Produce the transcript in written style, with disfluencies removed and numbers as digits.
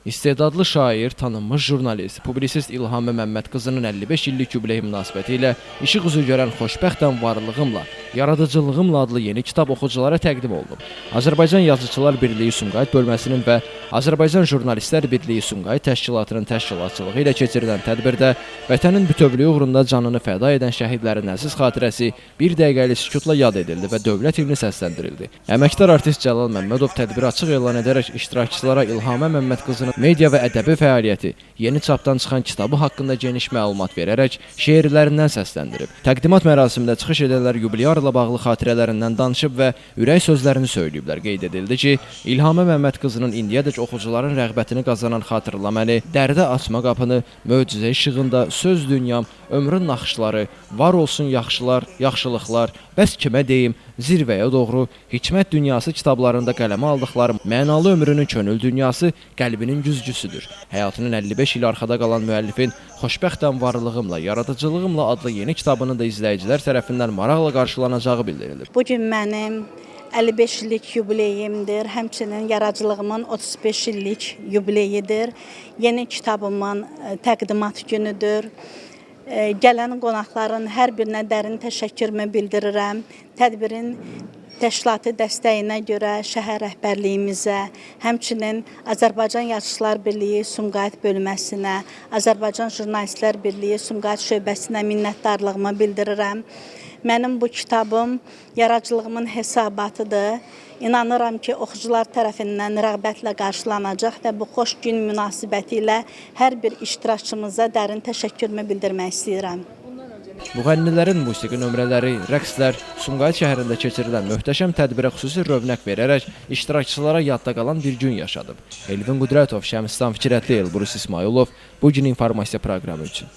İstedadlı şair, tanınmış jurnalist, publisist İlhamə Məmməd qızının 55 illik yubileyi münasibətilə işıq üzü görən Xoşbəxtəm varlığımla, yaradıcılığımla adlı yeni kitab oxuculara təqdim olunub. Azərbaycan Yazıçılar Birliyi Sumqayıt bölməsinin və Azərbaycan Jurnalistlər Birliyi Sumqayıt təşkilatının təşkilatçılığı ilə keçirilən tədbirdə vətənin bütövlüyü uğrunda canını fəda edən şəhidlərin əziz xatirəsi bir dəqiqəlik sükutla yad edildi və dövlət himni səsləndirildi. Əməkdar artist Cəlal Məmmədov tədbiri açıq elan edərək iştirakçılara İlhamə Məmməd qızının media və ədəbi fəaliyyəti, yeni çapdan çıxan kitabı haqqında geniş məlumat verərək şeirlərindən səsləndirib. Təqdimat mərasimində çıxış edənlər yubilyarla bağlı xatirələrindən danışıb və ürək sözlərini söyləyiblər. Qeyd edildi ki, İlhamə Məmməd qızının indiyədək oxucuların rəğbətini qazanan Xatırla məni, Dərdə açma qapını, Möcüzə işığında, Söz dünyam, Ömrün naxışları, Var olsun yaxşılar, yaxşılıqlar, Bəs kimə deyim, Zirvəyə doğru, Hikmət dünyası kitablarında qələmə aldıqları mənalı ömrünün könül dünyası qəlbinin güzgüsüdür. Həyatının 55 il arxada qalan müəllifin Xoşbəxtəm varlığımla, yaradıcılığımla adlı yeni kitabının da izləyicilər tərəfindən maraqla qarşılanacağı bildirilib. Bu gün mənim 55 illik yubileyimdir. Həmçinin yaradıcılığımın 35 illik yubileyidir. Yeni kitabımın təqdimat günüdür. Gələn qonaqların hər birinə dərin təşəkkürümü bildirirəm. Tədbirin təşkilatı dəstəyinə görə şəhər rəhbərliyimizə, həmçinin Azərbaycan Yazıçılar Birliyi Sumqayıt bölməsinə, Azərbaycan Jurnalistlər Birliyi Sumqayıt şöbəsinə minnətdarlığımı bildirirəm. Mənim bu kitabım yaradıcılığımın hesabatıdır. İnanıram ki, oxucular tərəfindən rəğbətlə qarşılanacaq və bu xoş gün münasibəti ilə hər bir iştirakçımıza dərin təşəkkürümü bildirmək istəyirəm. Müğənnilərin musiqi nömrələri, rəqslər Sumqayıt şəhərində keçirilən möhtəşəm tədbirə xüsusi rövnəq verərək iştirakçılara yadda qalan bir gün yaşadıb. Elvin Qudrətov, Şəmsistan Fikrətli, Elbrus İsmayılov bu gün informasiya proqramı üçün.